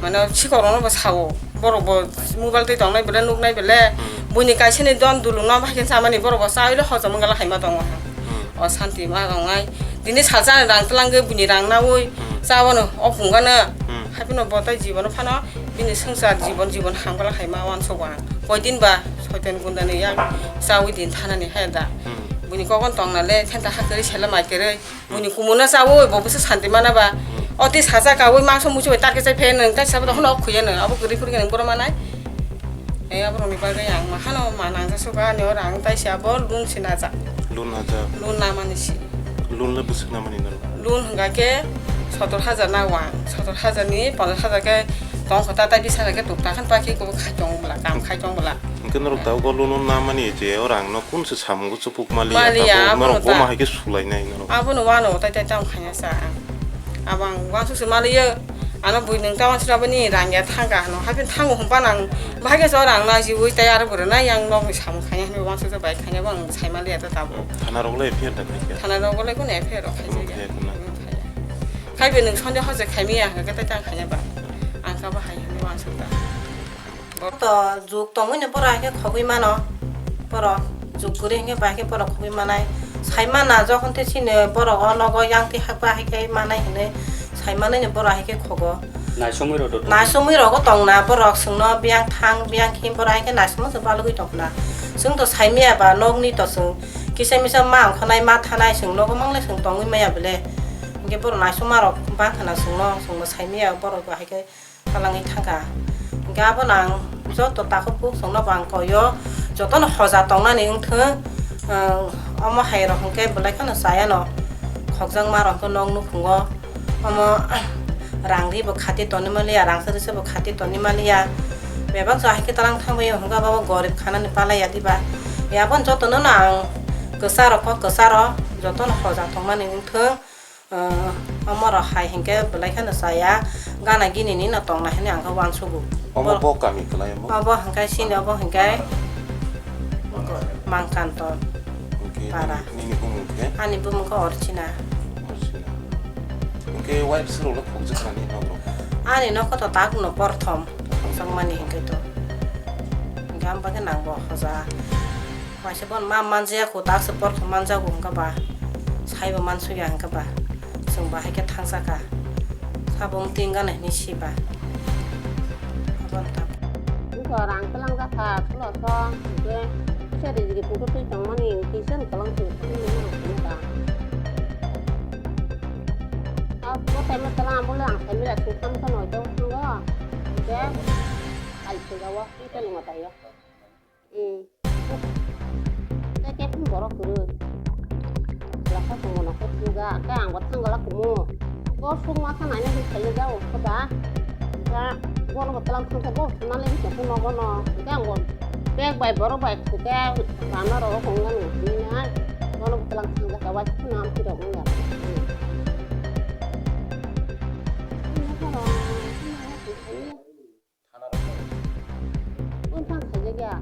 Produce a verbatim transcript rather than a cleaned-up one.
Ano sikhok rokno bo sao, borok bo mobile twi tongnai bele nuknai bele, hmm, buini kaisa ni don dulung no bahai khe chamani borok bo chaui le hojom wngla hai ma tongo. Hmm. O santi ma tongnai. Dini salsa rang twlang khe buini rang naui, hmm, chabono o phunggano. Hmm. Haibino bo tai jibono phano bini swngchar jibon jibon hamgala hai ma uansukgo ang. Koidin ba soitan gundani yak chaui din thanani hai da. Hmm. Buini kokon tongna le thenta ha kwrwi sele mai kwrwi. Buini kumun no chaui bo bwswk santi mana ba. Hmm. Oti sacha kaui mangso muisu bai tarke chai phe nwng tai sabo dokhno ok khuya nwng abo kwrwi phuru khe nwng bono manai. Ei abo rokni bagwi ang ma hano ma nang jak suka ani oro ang tai se abo loan se na jak. Loan na jak. Loan na mani si. Loan le bwswk na mani norok? Loan hwnga khe sotor hajar na wang, sotor hajar ni ponchas hajar khe tong kho ta, tai bis hajar khe tuk ta khan pa khe ko khai tong bwla, kam khai tong bwla. Hwnkhe norok tabuk o loan na mani je o rang no kun se samung o chupuk maliya, maliya, tabuk norok abono bo ta. Ma hai khe sulai nai norok? Abono wano tai tai tam khanya sa ang. Abang wansuk se maliya. Ano bui nwng ta wansuk aboni rang ya thangka hano. Haikhe thango hwnba nang bahai khe jora ang najiui tai aro bwrwi nai yang nokni samung khaina hinwi wansuk je bai khaina bo ang sai maliya ta tabuk. Thana rok le F I R da khai khe? Thana rok le kono F I R rok khai Kono khe ya. Khai khe na? Khai be nwng sonde hoje khai miya hwnkhe tai tang khaina ba. Ang ka bahai hinwi wansuk ta. To juk tongwi no borok hai khe khogwi mano. Borok juk kwrwi hinkhe bai khe borok khogwi manai. Sai mana jokhon tei chini borok o nogo yang twi hakba hai khe manai hinwi sai manwi ni borok hai khe khogo. Naisomwi rok do tong. Naisomwi rogo tongna borok chwngno biyang thang biyang khe borok hai khe naisomwi se balugwi tongna. Chwng to sai maya ba nokni to chwng kisa misa ma ongkha nai ma thanai chwng nogo mangle chwng tongwi maya bele. Hinkhe borok naisoma rok bangkha na chwngno chwngno sai maya borok bo hai khe. Talangwi thangkha. Hinkhe abono ang joto takhuk bukhuk chwngno bo ang koio, jotono hoja tongnani wngthwng, ah, omo hai rok hinkhe belai kheno chayano khokjakma rok hinkhe nok nukhungo omo rang ri bo khati tonwi manliya, rang chari se bo khati tonwi manliya, bebak jora hai khe talang thangbaio hinkhe abo gorib khanani palaiya diba? Aboni jotono no ang kwcharo kok kwcharo jotono hoja tongmani wngthwng. Ah, omo rok hai hinkhe belai kheno chaya, gana gini ni no tongna hinwi ang khe uansugo. Omo bo kami kwlai omo? Obo hinkhe chini obo hinkhe Mangkanto. Hinkhe para. Nini, nini bumung khe? Ani bumung khe Orchina. Orchina. Hinkhe wife swrwk le khokjak nani nok rok? Ani nok to tak no porthom. Khokjakmani hinkhe to. Hinkhe ang bagwi nang bo hoja. Waisa bono ma manjaya kho, tak se porkha manjago hwnkha ba, saibo mansuya hwnkha ba, chwng bo hai khe thangsa kha, sabo wng tin gana hinwi si ba. Abo wng ta. Wngkha rang twlang jakha, khwlwkha, hwnkhe kisa rijili photo twi tongmani, kisa ni kwlwng twi tongmani, hwnkha. Ah, bo time o twlang, abo le ang time o singtham khe noito thango, hwnkhe ai thwngao, twi tongma taio. Hmm. Tei khe phung borok kwrwi. Lasa tongmano khe thwngkha, tei ang bo thangla kumo. Bo sukma kha naina hinwi khaijak o khe ba. Kha bono bo twlang thangkha, bo thumnani hinwi tongkha nogo no. Hwnkhe ang bo bag bai borok bai thwkhe rana rok wngya nw hinwi nai. Bono bo twlang thangjakha, waisa phano amtwi rok wngya. Thana rok. Wng thang khaijak ya.